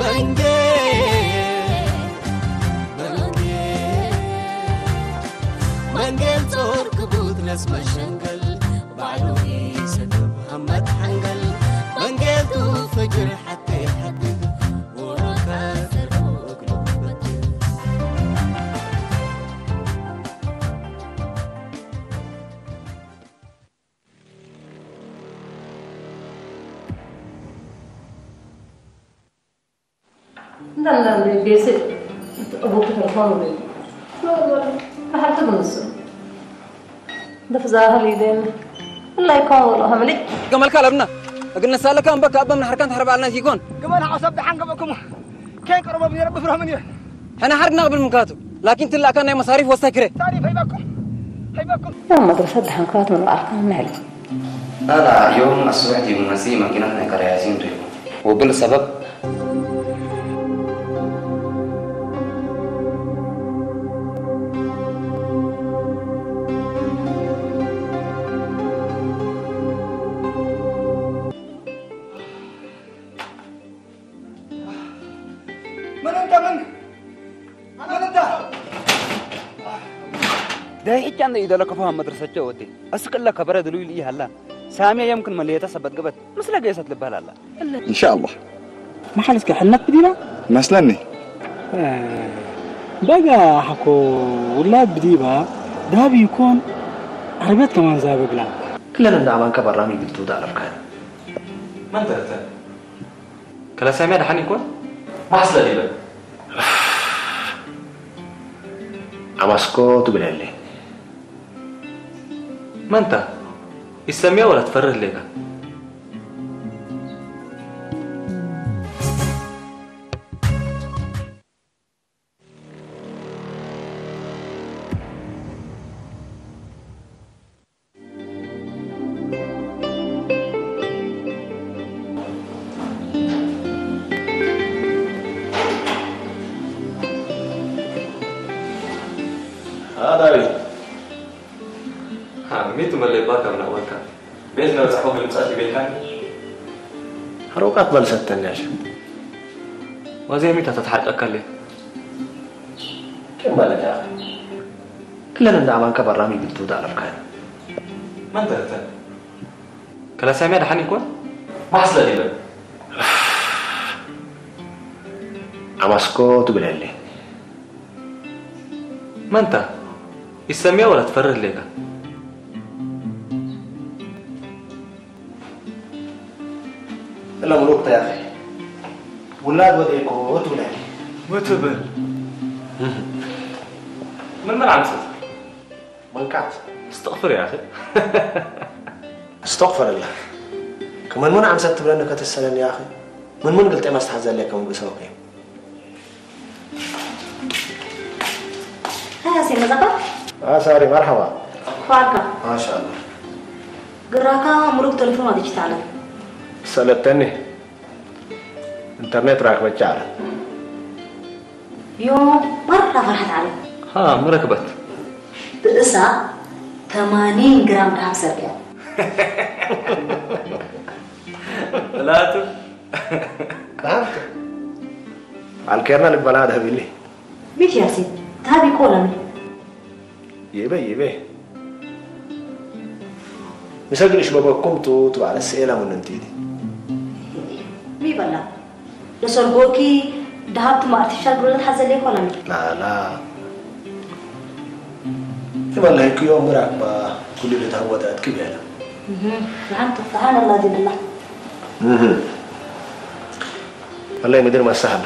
መንጌል መንጌል መንጌል ጾር ክቡት ነስ መሸንገል ባዕሉ ይሰደብ ሃመት ሓንገል መንጌል ቱ ፈጅር ሓቴ ሓድግ ወሮካ ዘርኦ ግልበትል እንዳለ ቤት እቡክ ተልፎን ወይ ኖርማል ብሓልቲ ብንሱ ደፍዛህል ይደን እላይ ኮን ወሎ ሀምሊ ገመልካ ለብና እግነሳ ለካ እምበካ ኣበም ንሓርካን ትሕርባልና ይኮን ግመል ዓሰብ ደሓን ገበኩም ከን ቀረቦም ነረ ብፍራምን እየ ሕና ሓርድ ናቕብል ምካቱ ላኪን ትላእካ ናይ መሳሪፍ ወስታይ ክረ ሳሪፍ ሀይባኩም ሀይባኩም ያው መድረሰ ደሓን ክራት ምንባዕልካ ንሕል لا لا يوم الصبح دي ممسي ماكينة نكرياسين ريبو وبالسبب من انت من من انت داي حجان دي دلك فهم مدرسة جوتي اسكلا كبرد لويل اي هلا سامية يمكن مليتا سبت قبت مثل قيسة لبال الله إن شاء الله. ما حلس كحنك بدينا؟ مثلني. بقى حكو ولاد بديبا دابي يكون عربيات كمان زابق لا. كلنا ندعم كبرامي بالتوت على فكرة. ما انت رتب. كلا سامع دحن يكون؟ ما حصل لي بقى. أماسكو تقول لي. ما انت؟ يسميها ولا تفرغ لك؟ ها داوي. ها ميتو ملي باكا من أولكا. ቤት ዝበፅሐኹ ምልምፃት ይቤልካኒ? ሓሮቃት በልሰተን ያሸ ወዘይ ሚታ ተትሓርቀካ ኣለ ከም ማለት ያኸ ክለን እንደ ኣማንካ በራሚ ብልቱ ዳለፍካ መን ተረተ ከላሳሚያ ደሓን ይኮን ማስለ ዲበ ኣማስኮ ትብለለ መንታ ይሰሚያ ወላ ትፈርህ ሌጋ እላ ሙሉቅ ታ ያኺ ውላድ ወደ እኮ ትብለኒ وتبل من من عمسس መንካት استغفر يا اخي استغفر الله كمان من عمسس ትብለኒ ከተሰለኒ يا اخي من من قلت ما استحزن لك من قسمك هيا سي مزقة اه ساري مرحبا فاركة ما شاء الله قراكا ملوك تلفون وديجيتالا ሰለተኒ ኢንተርኔት ራክበቻ ኣለ يوم مرة فرحت عليه ها مركبت ብእሳ ተማኒን ግራም ደሃብ ሰርቅያ ላቱ ኣልኬርና ልበላ ደህብ ኢሊ ሚት ያሲን ታቢ ቆለሚ ይበ ይበ ምሰግልሽ በበኩም ቱ ትባለ ስኤላ ምን እንትይዲ ሚበላ ለሰርጎኪ ደሃብቲ ማርቲፊሻል ብረለት ሓዘለ ይኮነን ላላ ትበላ ህክዮ ምራክባ ኩሉ ለታወጣት ክብያላ ንዓም ተፍትሓን ኣላ ዲብላ ኣለይ ምድር መሳህል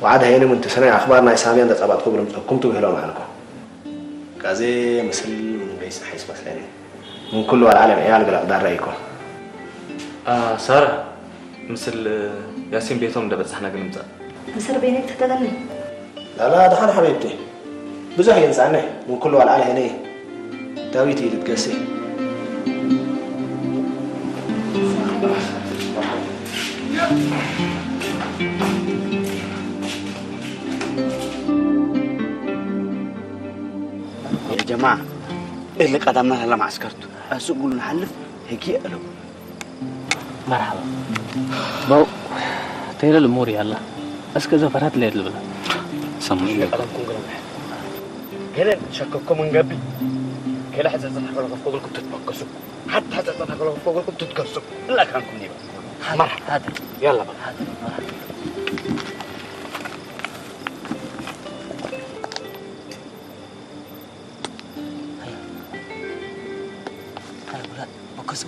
ወዓድ ሀይኒ ምንትሰናይ ኣኽባር ናይ ሳምያን ተጻባጥኩ ብልምጸኩም ትብህሎም ኣልኮ ካዜ ምስል ምንገይ ሰሓይስ መስለኒ من كل والعالم عيال قلق دار رأيكم آه سارة مثل ياسين بيتهم دبت احنا قلمزة ምስር ቤኔት ትተለኒ ላላ ደሓን ሓቢብቲ ብዙሕ እየ ዝፀንሕ من كل والعالم هني داويت يلد قسي يا جماعة اللي قدمنا لما عسكرته أسوق نحلف هيك يقلب مرحبا بو تيرا الموري يلا. اسكت زفرات ليت لبلا. سمو. ገለን ሸከኩም እንገቢ። ገለ ሕጸጽና ከለኸፍ ከገልኩም ትትመከሱ። ሓታ ሕጸጽና ከለኸፍ ከገልኩም ትትከሱ። እላ ካንኩም ኒባ። መርሓባ። ሓድር። ያላ በቃ። ሓድር። መርሓባ። ሃይ። ሃይ፣ ውላድ፣ በከሱ።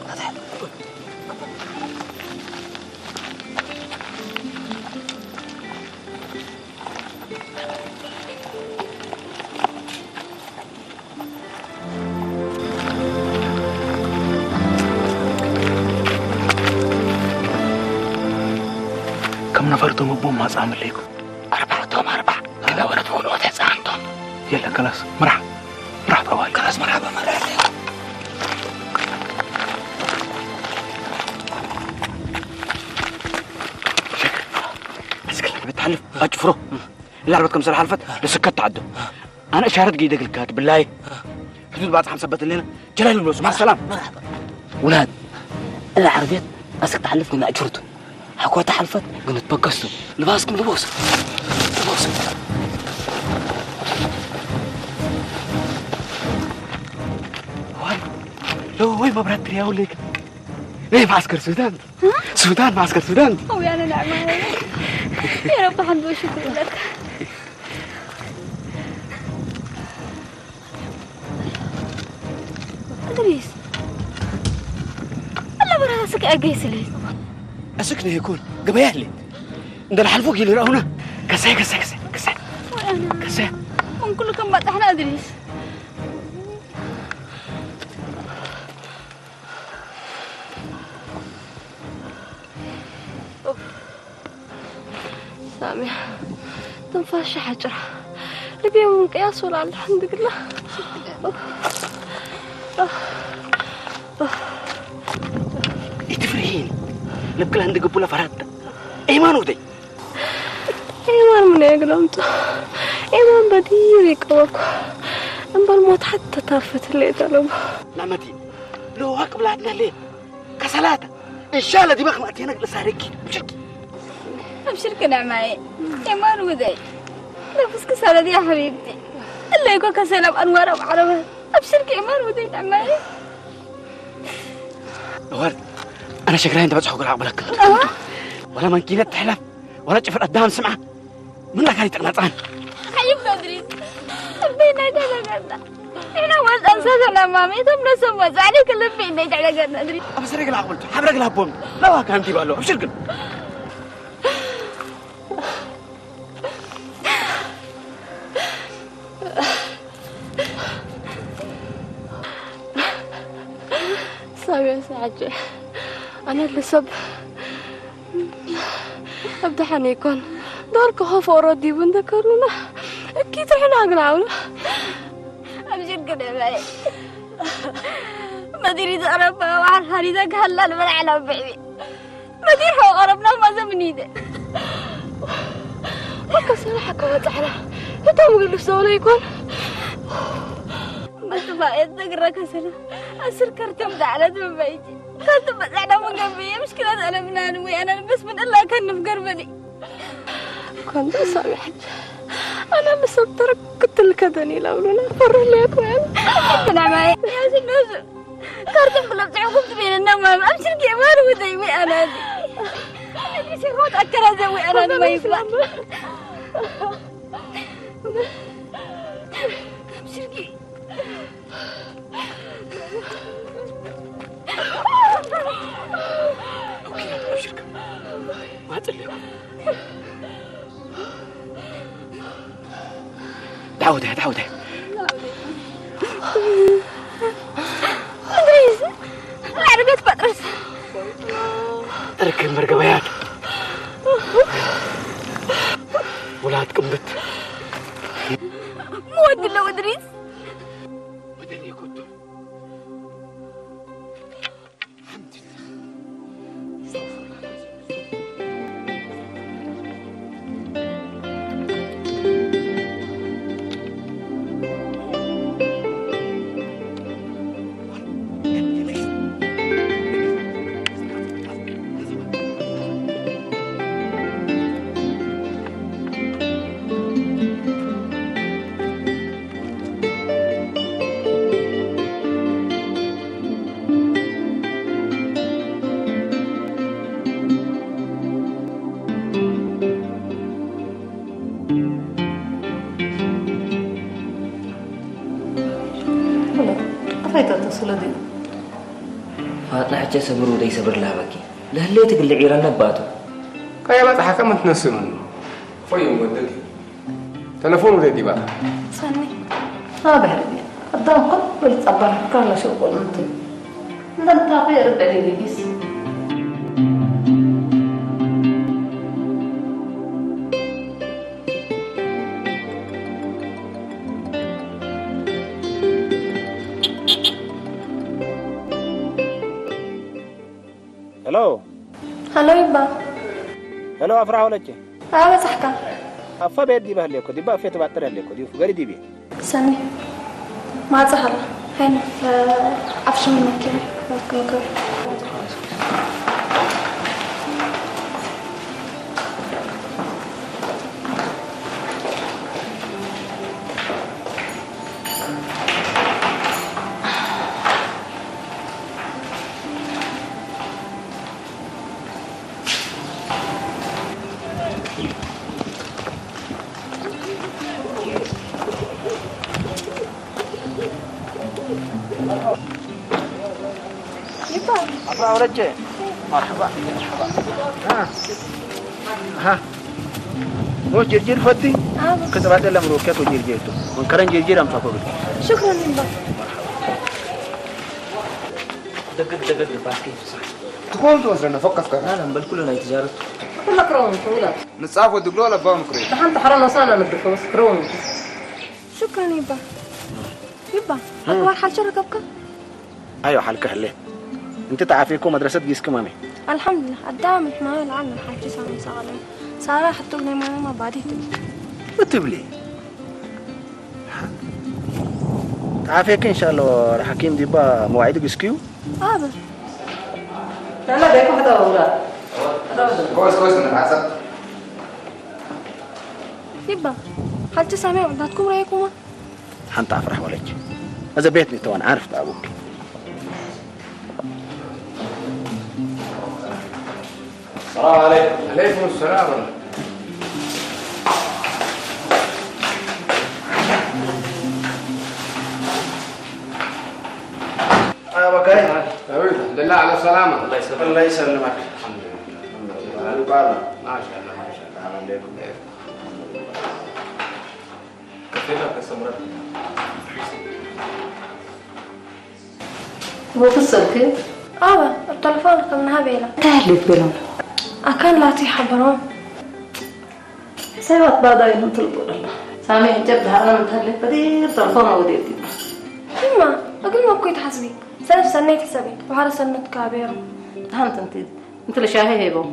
ውላድ፣ ሃይ። ከም ነፈርቶም ኣቦም ማጻ መለይኩም። ኣርባዕቶም ኣርባዕ። ገለ ወረት ፍኖት ህጻንቶም። የለ፣ ከላስ፣ ምራሕ። ምራሕ፣ ጠዋል። ከላስ፣ ምራሕ፣ በመራሕ። እስክላ፣ ብትሓልፍ፣ ኣጭፍሮ። ላዕበት ከም ሰላሕ ኣልፈት፣ ለስከት ተዓዶ። ኣነ እሻረት ገይደ ግልካት፣ ብላይ። ሕዱድ ባጽሓም ሰበት ሌና፣ ጀላሊ ብሎስ፣ ማሰላም። መርሓባ። ውላድ፣ እላ ዓረብየት፣ ኣስክ ተሓልፍ ግን ኣጭፍርቱ። ሓኳ ተሓልፈት ግን ትበገሱ። ልባስኩም ልቦስ። ልቦስ። ዋይ፣ ሎ ወይ መብራት ትሪያው ሌክ። ነይ ማስከር ሱዳን። ሱዳን፣ ማስከር ሱዳን። أو يا أنا نعمة. يا رب حمد وشكر لك. أدريس. الله براسك أقيس لي. أسكني يكون. قبيح لي. عندنا حلفوك يلي رأونا. كسي، كسي، كسي، كسي. وأنا كسي. من كل كم بطحنا أدريس. ሳሚያ፣ ትንፋሽ ሓጭራ። ልቤ እውን ቅያስ ወላ ኣለ፣ ሓምድ ግላ። ኢትፍርሂኒ፣ ልብክላ እንድግቡላ ፈራታ። ኤማን ውደይ። ኤማን ምን ያግለምጡ? ኤማን በዲር ይቀበኩ። እምበር ሞት ሓተ ታርፈት ለይጠለቡ። ናመቲ፣ ለዋቅ ብላትና ሌ። ከሰላታ። እንሻላ ዲባክ ማእቴነክ ለሳረኪ። ብሽርኪ። أبشرك نعماي. إيمان ودي. نفسك سالت يا حبيبتي. الله يكون كسلام أنوار أبو عربة. أبشرك إيمان ودي نعماي. ወርድ፣ ኣነ ሸግራይ እንተ በጽሖ ግራ ኣቕብለክ። ኣዋ። ወላ መንኪነት ትሕለፍ፣ ወላ ጭፍር ኣዳም ስምዓ። ምን ለካ ይጥቕና ጻን። خيب تدري. بينا جلجلنا. إحنا وزن سجل أمامي، ثم نسمى ذلك اللي بينا جلجلنا أدري. ኣብ ሰረገላ ኣቕብልቱ፣ ሓብረ ግላ ኣቦም። ለዋ ካንቲ ባሎ፣ ኣብሽር ግን። ሳብያ ሰዓጀ ኣነ ልሰብ ኣብ ደሓን ይኮን ዶር ከኸፍ ኦረዲ እውን ደከሩና እኪ ትሕና ግናውና ኣብ ጅግደ በይ መዲሪ ዘቕረብ ዋሓር ሓሪዛ ክሃላ ንበላዕላ ብዕቢ መዲር ሖ ቀረብና ማዘ ምኒደ ወከ ሰላሕ ከወጣሕና እቶም ግልፍ ዘውለ ይኮን መጥፋ የተግረ ከሰላ ኣስር ከርተም ዳዕለት ምበይቲ ከንቱ በጻዕዳ መገብየ ምሽክላት ኣለምናን ወይ ኣነ ንበስ ምን እላ ከንፍ ገርበሊ ኮንዶ ሳሚ ሕጂ ኣነ ምሰብ ተረክ ክትልከደን ኢላ ብሉና ፈርለያ ኮይና ናማይ ያዝነሱ ካርቱም ብለብፅዕኩም ትቤለና ማም ኣብ ስልኪ ማር ውደይ ወይ ኣናዚ እዚ ሲሆን ኣከራዘ ወይ ኣናዚ ማይባ ኣብ ስልኪ تعودي تعودي. ادريس، العربية تبطرس. اركب مرقبيات. ولاد قنبت. مو ودي لو ادريس. ودني كنت. ስለዚ ፋጥና ሕቸ ሰብሩ ደይ ሰብር ላበኪ ለህሌ ትግል ዒራና ባቱ ከያ ባጽሓ ከመ ትነስምን ፎዮም ወደቂ ተለፎን ወደ ዲባ ሰኒ ها بحربي قدام قبل تصبر كان شو قلت انت تاخي ربع لي بيس ሄሎ ሀሎ ይባ ሄሎ ኣፍራ ወለቼ ኣበጻሕካ ኣፋ ቤት ዲባ ህሌኮ ዲባ ኣፌ ትባጥር ህሌኮ ዲዩ ገሪ ዲቢ ሰኒ ማጻ ሀላ ሀይን ኣፍሽም መኪና ወክምክር أفرح ولجة. مرحبا مرحبا. ها ها. وش جرجير فتي؟ كتبت لهم روكك وجرجير تو. من كرن جرجير أم تقول. شكرا لله. دقت دقت الباكي صح. تكون توصلنا فقط كذا. أنا بل كلنا يتجارت. كل كرون كلها. نصاف ودقلو لبا مكري. تحن تحرم وصلنا ندخل كرون. شكرا يبا. يبا. أكبر حال شركبك. أيوة حالك هلي. أنت تعافيكم مدرسة جيسكم أمي. الحمد لله قدام إحنا العالم حاجة سامي سالم سارة حتى لي ما ما بعدي تبي وتبلي تعافيك إن شاء الله الحكيم ديبا مواعيدك اسكيو هذا لا لا بيكو هذا ولا كويس كويس من العسل يبا حالتي سامي عندكم رأيكم ሓንቲ ኣፍራሕ ወለች እዚ ቤት ንተዋን ዓርፍ ተኣቡኪ السلام عليكم. عليكم السلام. أيوة كاي. الحمد لله على السلامة. الله يسلمك. الله يسلمك. الحمد لله. الحمد لله. ما شاء الله ما شاء الله. السلام عليكم. وفي السلك؟ أبا التلفون كم نهبيلا. تهلت بلون. أكان لا تحبرون. سيوات بعد أيضا تلبو الله. سامي حجاب دهارنا من تهلت بدير تلفون وديتي. إما أقول ما كنت حسبي. سلف سنة حسبي وحر سنة كابيرو. هانت انت انت لشاهي هيبو.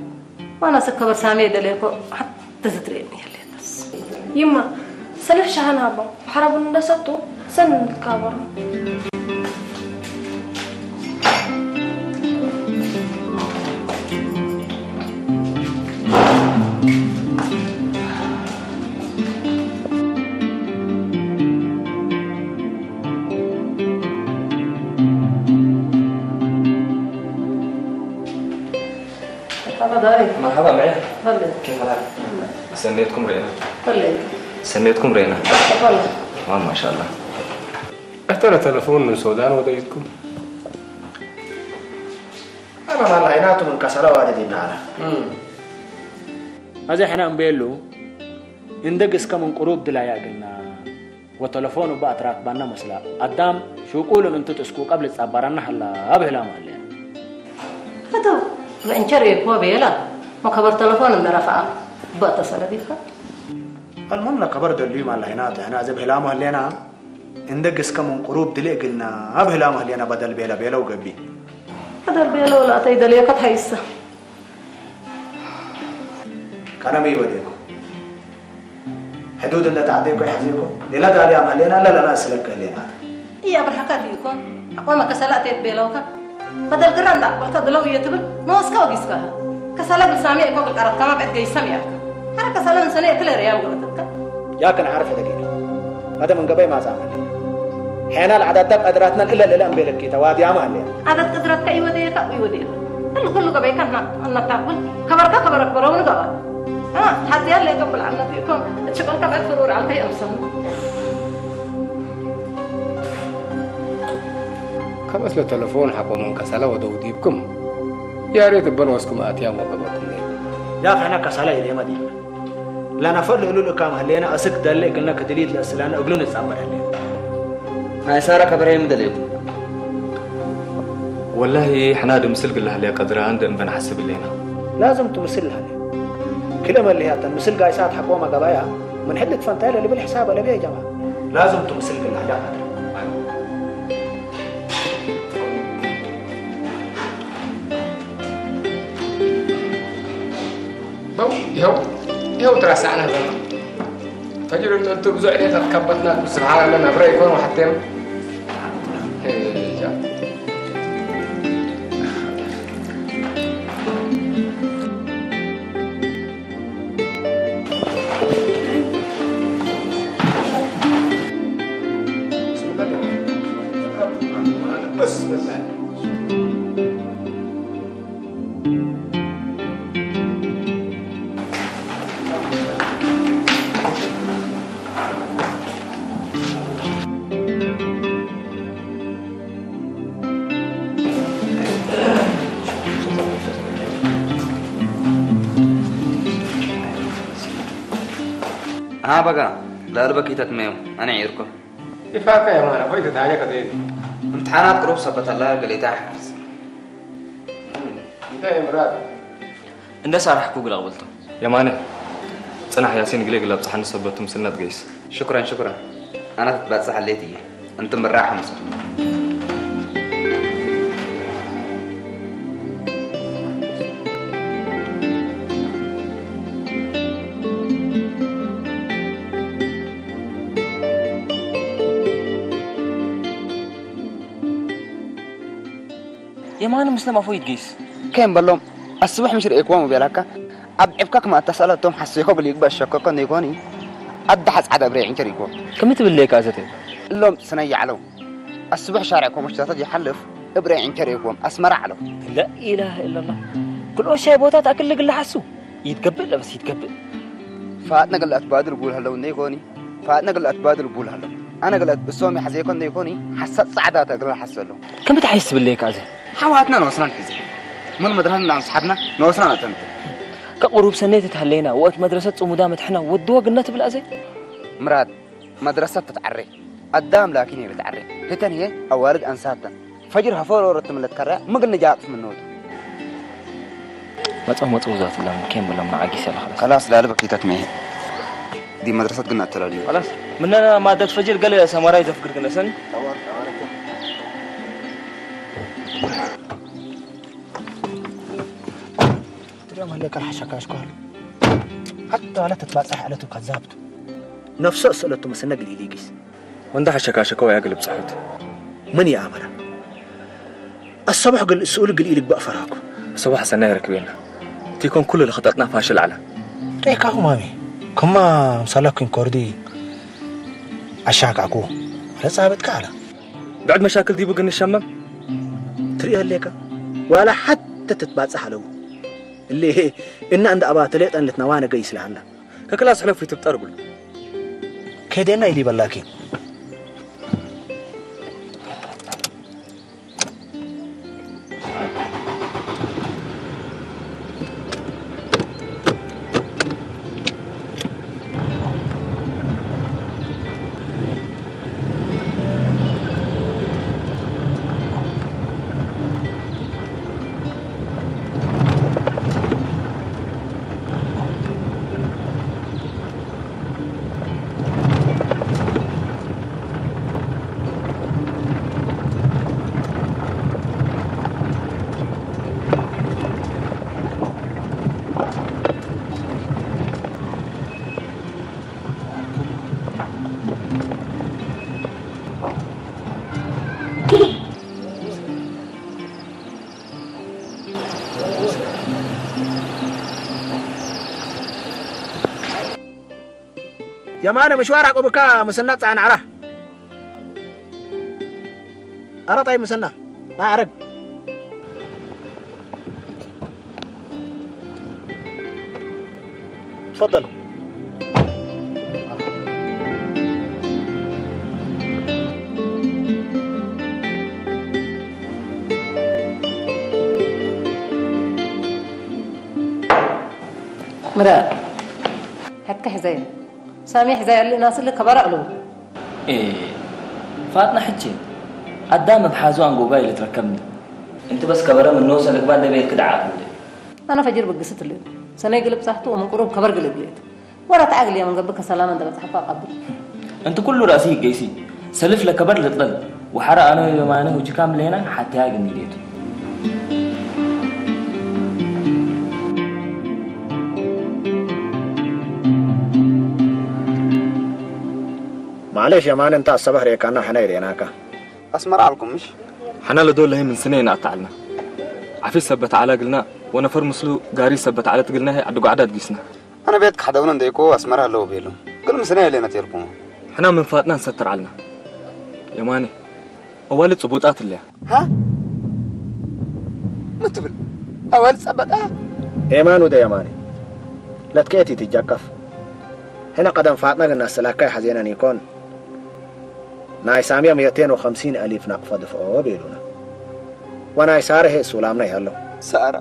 ዋላ ስከበር ሳሚ የደልየኮ ሓንቲ ዝትርእየኒ የልየትስ ይማ ሰልፍ ሻሃን ሃቦ ብሓረቡ እንደሰቱ ሰን ንካበሩ مرحبا معي. كيف حالك؟ سنيتكم رينا. سنيتكم رينا. تمام ما شاء الله. احترى تلفون من سودان وديتكم. أنا ما الله يناتو من كسرة واجد ينعنا. هذا حنا نبيلو. إندق اسكا من قروب دلا ياقلنا. وتلفون بقى تراك بانا مسلا. قدام شو يقولون انتو تسكو قبل تسابرانا حلا. أبه لا مالي. Atu, ga inchar e ko bela, ma kabar telefon da rafa, ba ta sala dika. Almam na kabar da lima la hina ta hina zab hilama lena. Inda giska mun qurub dile gilna, ab hilama lena badal bela bela u gabi. Badal bela wala tay dale kat haisa. Kana mi wade ko. ሕዱድ እንዳተዓደይኮ ይሓዝኮ ሌላ ጋሪ ኣማሌና ለለና ስለከ ሌና እያ ብርሓካ ድዩኮ ኣቋመ ከሰላ እተየት ቤለውካ በደል ግራ እንዳኣቅበልካ ድለው እየ ትብል መወስካ ወጊስካ ከሰላ ብልሳሚ እኮ ግልቃራትካ ማብዕት ገይሰም እያልካ ሓረ ከሰላ ንሰነ እክለ ርያም ግበተካ ያክን ዓርፍ ደቂና ኣደ መንገበይ ማጻ ማለ ሐና ለዓዳዳ ቀድራትና እለ ለለ እንቤለኪ ተዋዲያ ማለ ዓዳት ቀድራትካ ይወደየካ ይወደየካ ኩሉ ኩሉ ገበይካ እናታብል ከበርካ ከበረክ በረውን ገባ ሓዚያ ለይቶም ብልዓልነት እቶም እችቀልካ ቀትፍር ውርዓልካ ይእምሰኑ ከመስለ ተለፎን ሓቆሞን ከሰላ ወደው ዲብኩም። ያሬት እበን ወስኩም ኣትያም ወቀበትም። ያ ኸና ከሰላ ኢሌማ ዲብና። ላና ፈል እሉ ልካ ማህሌና እስክ ደለ እግልና ከድሊት ለስላና እግሉ ንጻመር ህሌ። ናይ ሳራ ከበረ የምደለዩ። ወላሂ፣ ሕና ድምስል ግላ ህልያ ቀድራ እንደ እንበን ሓስብ ሌና። ላዝም ትምስል ህልያ። ክለ መልህያተን ምስል ጋይሳት ሓቆማ ገባያ ምን ሕልት ፈንታይ ለልብል ሕሳብ ለብያ ጀማ። ላዝም ትምስል ግላ ህልያ ቀድራ። በው፣ ይኸው፣ ይኸው ትራሳዕና በማ። ፈጅር እንቱ ብዙ ዕዴታት ካባትና ስብሓን ኣለ ናብራ ይኮን ወሓቴም። ሄጃ። ኣበጋ ላልበኪ ተትመዮም ኣነ ዒርኩም ይፋካ የማነ ኮይተ ታሪኸ ዘይት እምትሓናት ቅሩብ ሰበተላ ገሌታ ሓርስ እንታይ ምራድ እንደ ሳራሕ ኩግላ ቅበልቶ የማነ ጽናሕ ያሲን ግሌ ግላ ብጽሓን ሰበቱም ስነት ገይስ ሽኩራን ሽኩራን ኣና ትትባጽሕ ኣለይት እየ እንትን ብራሕ ምጽ የማነ ምስለ ማፎ ይትጌስ ከም በሎም ኣስብሕ ምሽ ርእክዎም ቤላካ ኣብ ዕብካ ክማ ኣታሳለቶም ሓሴኮ ብሊግባ ሸኮኮ ነይኮኒ ኣዳ ሓጻደ ብሬ ዕንቸር ይኮ ከም ትብል ለካ ዘተ እሎም ስነይ ዓለው ኣስብሕ ሻርዕ ኮመሽታታት ይሓልፍ እብሬ ዕንቸር ይኮም ኣስመራ ዓለው لا إله إلا الله كل شيء ቦታ ታክል ግለ ሓሱ ይትገብእ ለበስ ይትገብእ ፋጥ ነገላት ባድር ጉል ሃለው ነይኮኒ ፋጥ ነገላት ባድር ጉል ሃለው ኣነ ገላት ብሶም ይሓዘይኮን ነይኮኒ ሓሳብ ጻዕዳ ተግረ ሓሰሎ ከም ትሓይስ ትብል ለካ ዘ ሓዋትና ንወስናን ሒዘ ምን መድረስና ኣምስሓትና ንወስናን ኣተንት ከቁሩብ ሰኔት ተሃለይና ወት መድረሰት ጽሙዳ መትሕና ወድዎ ግነት ትብል ኣዘ ምራድ መድረሰት ትትዓረ ኣዳም ላኪን ይርትዓረ ህተን ህየ ኣዋልድ ኣንሳተን ፈጅር ሃፈሮ ረት ምለት ከራ ምግል ንጃጥ ምኖት መጻው መጻው ዛት ለም ኬም ብሎም ንዓጊ ሰለ خلاص خلاص ላለ በኪታት መሄ ዲ መድረሰት ግን ኣተላልዩ خلاص ምነና ማደት ፈጅር ገለ ሰማራይ ዘፍግር ግን ሰን ትሪኦም ኣለካ ሓሻካ ኣሽኳል ሓታ ዋላ ተትባጽሕ ዕለቱ ካዛብቱ ነፍሶ ስእለቱ መሰነ ግልኢሊጊስ ወንዳ ሓሸካ ሸኮ ያግልብ ጽሑት ምን ይኣመራ ኣሰባሕ ግል ስኡል ግል ኢልግባእ ፈራኩ ኣሰባሕ ሰናይ ረክቤና ቲኮን ኩሉ ለኽጠጥና ፋሽል ዓላ ሬካኹ ማሚ ኩማ ምሳላኩን ኮርዲ ኣሻካኩ ረጻበጥካ ዓላ ብዕድ መሻክል ዲቡ ግን ሸመም ትሪኦ ኣለካ ዋላ ሓተ ትትባጽሕ ኣለዉ እሊ እና እንዳ ኣባ ተሌጠን ልትናዋ ነገ ይስልሃና ከክላስ ሕለፉ ይትብጠር ብሉ ከደና ኢሊ በላኪ የማነ ምሽዋር ኣቆብካ ምስና ጻንዓራ ኣረጣይ ምስና ማዕረግ تفضل ምረ፣ ሓቂ ሕዘዮ። ሳሚ ሕዘዮ ኣለ ናስለ ከበራ ኣለዎ። ኤ፣ ፋጥና ሕጂ ኣዳም ኣብ ሓዙ ኣንጎባ ኢለ ትረከብኒ። እንቲ በስ ከበረ ምነው ሰለግባ ደቤት ክድዓት እንደ። ኣነ ፈጅር ብግስት ልዩ። ሰነይ ግልብ ጻሕቱ ወምንቁሩብ ከበር ግልብ ልዩት። ወራ ተዓግል የመን ገብከ ሰላም እንደ በጻሕኳ ቀብል። እንቲ ኩሉ ራእሲ ይገይሲ። ሰልፍ ለከበር ልጥለል። ወሓረ ኣነ የማነ ውጅካም ሌና ሓትያ ግን ይዴቱ። ማለሽ የማነ እንታ ኣሰባህ ሬካና ሕና ይሬናካ። ኣስመራ ኣልኩም ምሽ? ሓና ለዶ ለህይ ምን ስነ ኢና ኣታዓልና። ዓፊስ ሰበት ዓላ ግልና ወነፈር ምስሉ ጋሪ ሰበት ዓለት ግልና ሄ ዓዲ ጓዕዳ ኣድጊስና። ኣነ ቤት ክሓደውነ እንደይኮ ኣስመራ ኣለዎ ቤሉ። ግን ምስነ የለ ነቴርኩም። ሕና ምን ፋጥና እንሰትር ዓልና። የማነ፣ ኣዋልድ ጽቡጣት እለያ። ሃ? ምትብል? ኣዋልድ ጸበጣ? ኤማን ወደ የማነ። ለትከየት ይትጃቀፍ። ሕና ቀደም ፋጥና ግን ኣስላካይ ሓዜናን ይኮን። ናይ ሳምያ ሚእተይን ወኸምሲን ኣሊፍ ናቕፋ ድፍኦ ቤሉና። ወናይ ሳረ ሄ ሱላምና ያለው። ሳራ፣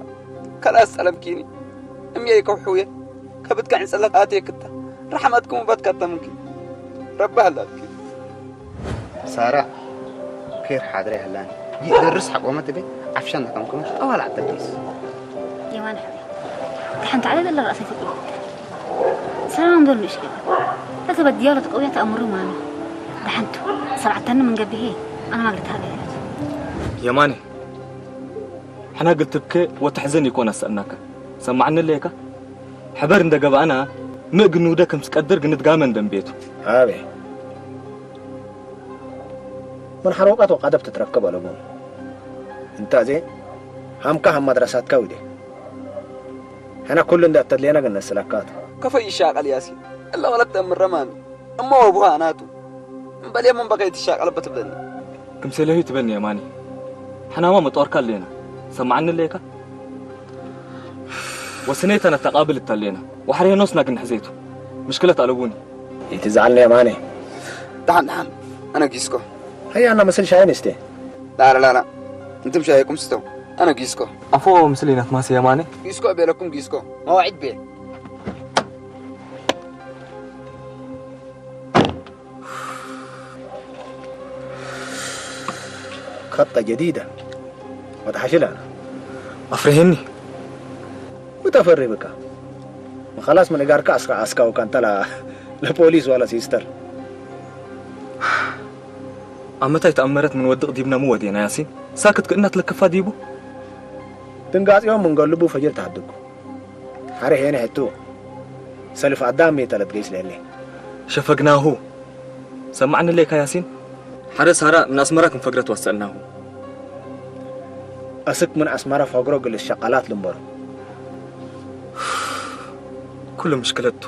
ከላስ ጸለምኪኒ። እምየ ይከውሕውየ። ከብትካ ዕንጸለት ኣትየክታ። ረሕመትኩም በትካ ተምንኪ። ረቢ ሃላልኪ። ሳራ፣ ኬር ሓድረ ይህላኒ። ይደርስ ሓቆመት ቤ ዓፍሻ እናከምከመት ኣዋል ዓተኪስ። የማን ሓብሬ፣ ደሓን ተዓለ ደለ ራእሰ ፍቅሪ። ሰላም ዶል ንእሽ ገለ። ተተበድያ ለተቀውያ ተኣምሩ ማሚ። ደሓንቱ፣ ሰብዓታኒ ምን ገብሄ፣ ኣነ ማግለታ ሃገረት። የማነ፣ ሕና ግልትብከ ወተሕዘን ይኮን ኣሰእናካ። ሰማዕኒ ለየካ? ሕበር እንደ ገባእና፣ ምእ ግንውደ ከም ስቀድር ግንድጋመ እንደንቤቱ። ኣቤ። ምን ሓሮቃት ወቃደብ ትትረከብ ኣለቡ። እንታዜ፣ ሃምካ ሃም ማድረሳትካ ውዴ። ሕና ኩሉ እንደ እተድሌና ግን ነስለካት። ከፈይ ይሻቀል ያሲ። እለ ወለት ተምረ ማሚ። እሞ ወቡሃ ኣናቱ። እምበል የምን በቀይ ትሻቀል በትብለኒ። ክምሰለሁ ትበልኒ የማኒ። ሕናማ መጦርካ ኣለና። ሰማዕኒ ኣለካ? ወስኔተን ኣተቃብል እተለና። ወሕሬኖስና ግን ሕዜቱ። ምሽክለት ኣለቡኒ። ይትዝዓልኒ የማኒ። ደሓን፣ ደሓን። ኣነ ጊስኮ። ሃያ፣ ኣና መስል ሻይ ንስቴ። ላላ፣ ላላ። እንትም ሻይኩም ስተው። ኣነ ጊስኮ። ኣፎ ምስል ኢናት ማሲ የማኒ። ጊስኮ ቤለኩም ጊስኮ። መዋዒድ ቤ። خطة جديدة. وتحشلها. أفرهني. وتفري بك. خلاص من إيجارك أسكا، أسكا وكانت لا، لا بوليس ولا سيستر. ኣመታይ ተኣመረት ምን ወድቕ ዲብና ምወዴና ያሲን? ሳክት ክእናት ለክፋ ዲቡ? ድንጋጽዮም ምን ገልቡ ፈጅር ተሃድጉ። ሓረ ሄነ ሕቱ ሰልፍ ኣዳም ሜተለት ገይስ ለለ። ሸፈግናሁ። ሰማዕኒ ለካ ያሲን? ሓረ ሳራ ምን ኣስመራ ክንፈግረት ወሰናሁ። ኣስክ ምን ኣስመራ ፈግሮ ግልስ ሸቃላት ልንበሩ። ኩሉ ምሽክለቱ።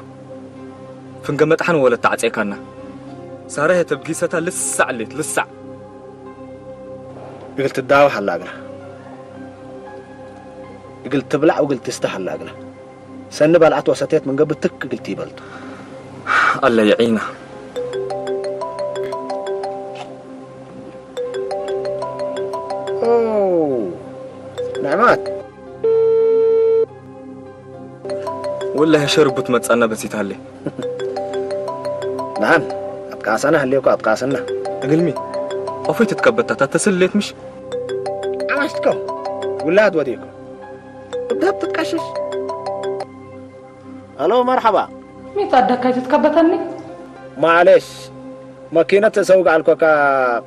ፍንገ መጥሓን ወለት ተዓጼካና። ሳራ የተብጊሰታ ልሳዕ ሌት፣ ልሳዕ። እግል ትዳወሕ ኣላ እግላ። እግል ትብላዕ ወእግል ትስተህ ኣላ እግላ። ሰኒ ባልዓት ወሰቴት ምን ገብእ ትክ እግል ትይበልቱ። ኣለ የዒና። ኦ፣ ንዕማት። ወላሂ ሸርቡ ትመጻና በሲታለ። ናም፣ ኣትቃሰና ህሌኮ ኣትቃሰና። እግልሚ፣ ኦፎይ ትትከበታ ታተስል ሌት ምሽ? ዓማሽትኮ፣ ውላድ ወዴኮ። እብዳብ ትትቀሽሽ። ኣሎ፣ መርሓባ። ሚት ኣደካይ ትትከበተኒ? ማዕሌሽ፣ መኪነት ተሰውግ ኣልኮካ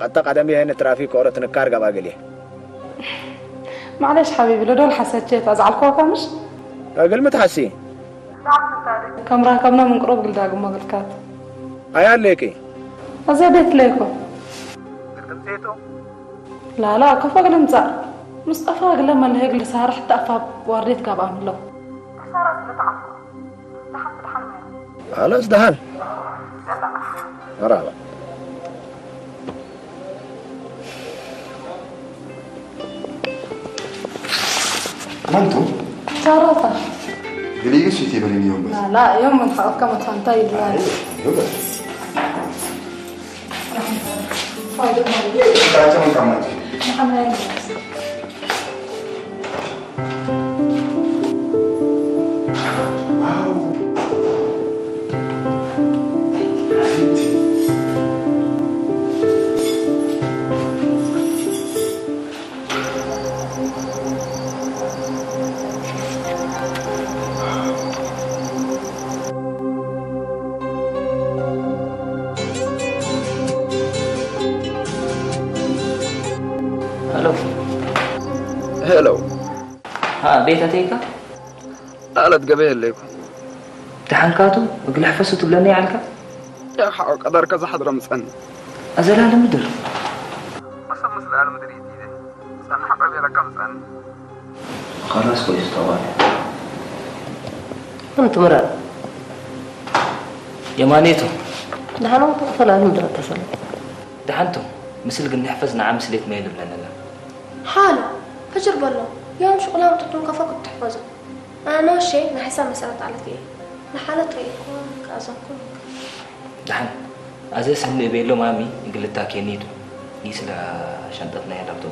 ቀጥታ ቀደም ይሄን ትራፊክ ኦሮ ትንካር ገባ ግልየ። ማዕሌሽ ሓቢቢ፣ ለዶል ሓሰቼ ታዝዓልኮካ ምሽ? እግል ምትሓሲ? ከም ራከብና ምን ቅሩብ ግልዳግሞ ግልካት። ኣያ ሌኪ? እዘ ቤት ለይኮ። ላላ፣ ከፎ ግልምጻ። ሙስጠፋ ግለ መለሄ ግል ሳራ ሕታ ኣፋ ዋርዴት ጋብኣ ምሎ። ኣለስ ደሃን። መራባ። መንቱ? ቻራታ። ግልዩ ሲቲ በሊን ዮም በስ። ላ፣ ላ፣ ዮም ምን ሓቅካ መታንታ ይድላል። ዮም በስ። ፋይዳ ማለት። ታቸው ምን ካማት? መሐመድ። ዋው፣ Hello. ها ቤት ኣተይካ ላዕለት ገበየ ኣለይኩ። ደሓንካቱ እግሊ ሕፈሱ ትብለኒ ይዓልካ ያሓው ቀደርከ ዝሓድረ ምጸኒ። ኣዘላለ ምድር መሰብ ምስ ላዕሊ ምድሪ ይትይዘ ጸናሕ ቀቢረካ ምጸኒ። خلاص كويس طبعا أنت مرة የማኔቱ دحنا وطلع المدرة تصل ደሓንቱ ምስል ግን ንሕፈዝ ንዓ ምስሌት መየል ብለንላ ሓሎ ሕጅር በሎ ዮም ሽቁላም ትቱን ከፈኩት ትሕፈዞ ኣነ ወሸ ንሕሳብ መሰረት ኣለት እየ ንሓለት ርእኩ ከኣዘንኩ ደሓን ኣዘ ሰኒ እቤሎ ማሚ እግልታ ኬኒቱ ይስለ ሸንጠትና ያዳብቶ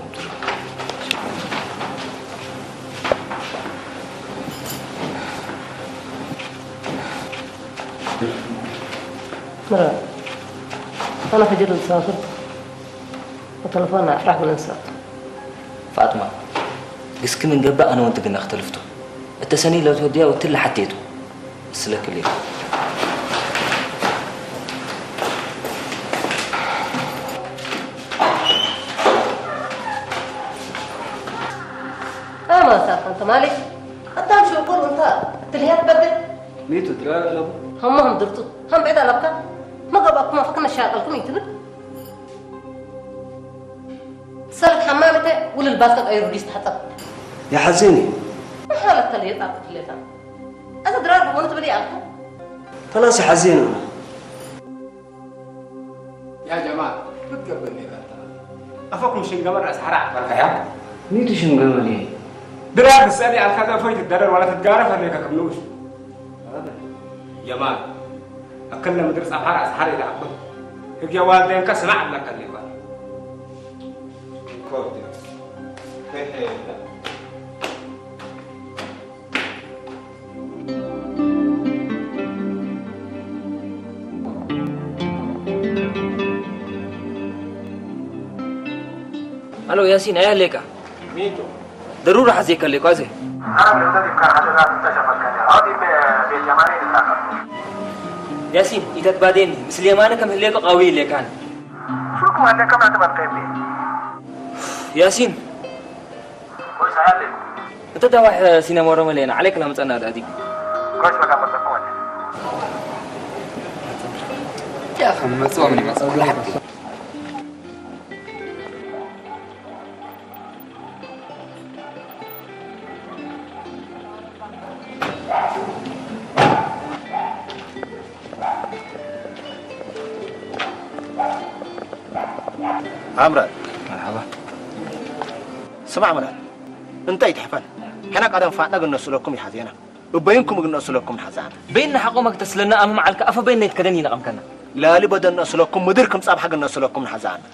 مرة أنا فجر السافر وتلفون أفرح بالإنسان ፋጥማ ግስኪ ምን ገባእ ኣነ ወንቲ ግና ክተልፍቶ እተሰኒ ለትወዲያ ወትል ሓቴቱ ስለክል أما ساقن تمالي أدام شو يقول أنت تلهي تبدل ሚቱ ድራር ኣለቡ هم هم درتو هم بعيد على بكا ما قبأكم ما فكنا شاقلكم يتبد سلك حمامته وللباسكت أي روديس تحطب يا حزيني ما حالك تلهي طاقة الليلة أنت درار بمونة تبدي أكو خلاص يا حزيني يا جماعة بتقبل لي أنت أفكم شنقمر أسحر أعبر يا ሚቱ ሽምገመል እየ درار السالي على كذا فويت الدرر ولا تتقارف هنيك كم نوش يا مان أكلنا مدرس أبحر أسحر إلى أبد هيك يا والدين كسمع لك اللي بقى كوتي هي هي ኣሎ ያሲን ኣይ ኣለካ ميتو ደሩራ ሓዜካ ኣለካ ኣዘ أنا من الذي كان حاجة لا تنتشر مكانها هذه بيت يماني للآخر ያሲን ኢተትባዴኒ ምስ ሌማነ ከም ህሌኮ ቃዊ ኢሌካን شو كمان كم أنت بتقيمني ያሲን كويس عليك እተ ዳዋሕ ሲነማ ኦሮሞ ሌና ዓለይክ ላምፀና ዳዲ كويس ما كان بتقوم يا أخي مصوم لي مصوم عمران مرحبا سمع عمران انت يتحفن حنا قدم فاتنا قلنا سلوكم يحزينا وبينكم قلنا سلوكم حزانا በይን ንሓቆ መግተስለና ኣመ መዓልካ ኣፈ በይን ነይትከደን ይነቐምከና لا لبدن سلوكم مديركم صابحة قلنا سلوكم حزانا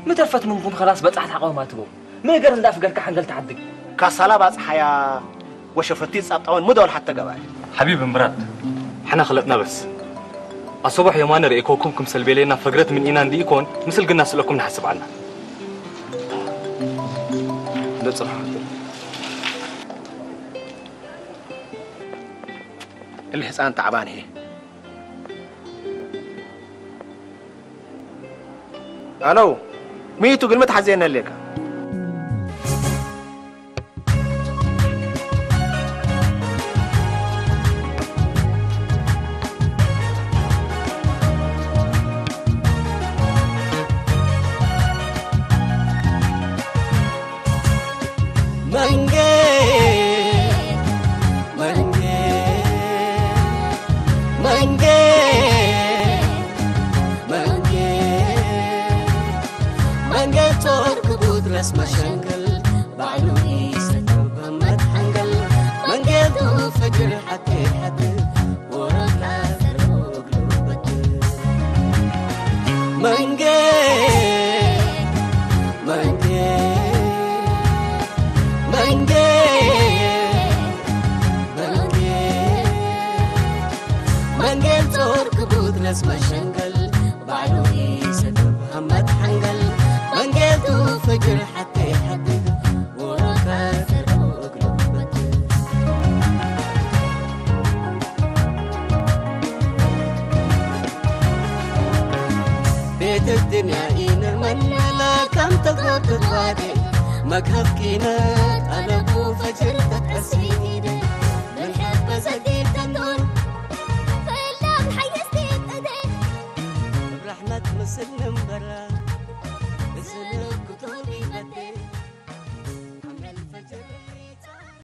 ምተርፈት ምንኩም ከላስ በጻሕት ሓቆማ ትቦ ምእገር እንዳፍገርካ ሓንገል ተዓድግ ካሳላ ባጽሓያ ወሸፈቲ ጻብጣውን ምደወል ሓተ ገባል ሓቢብ እምብራት ሕና ክለጥና በስ ኣሰቦሕ የማነ ርእኮኩም ክምሰል ቤሌና ፈግረት ምን ኢና እንዲ ኢኮን ምስል ግና ስለኩም ንሓስብ ኣልና ልጽርሖ እሊ ህፃን ተዓባን እየ ኣለው ሚቱ ግን መትሓዘየና ኣለካ መንጌ መንጌ መንጌ መንጌ መንጌ ጾር ክቡት ረስ መሸንገል ባዕሉ ይሰክብ መት ሓንገል መንጌቱ ፈጅር ሓቂ ሓቂ ወረታ ዘርግሉ በትር መንጌ መንጌ መንጌ መንጌ መንጌ ጾር ክቡት ረስ መሸንገል ባዕሉ ይሰክብ ሃመት ሓንገል መንጌቱ ፈጅር ሓቂ ሓቂ ወረታ ዘርግሉ በትር ቤት الدنيا إن من لا كم تغرب تتواجه أكهف كينات أنا بو فجر تتأسيدي من حب زكي تندون فإلا بحيستي تدين برحمة مسلم برا مسلم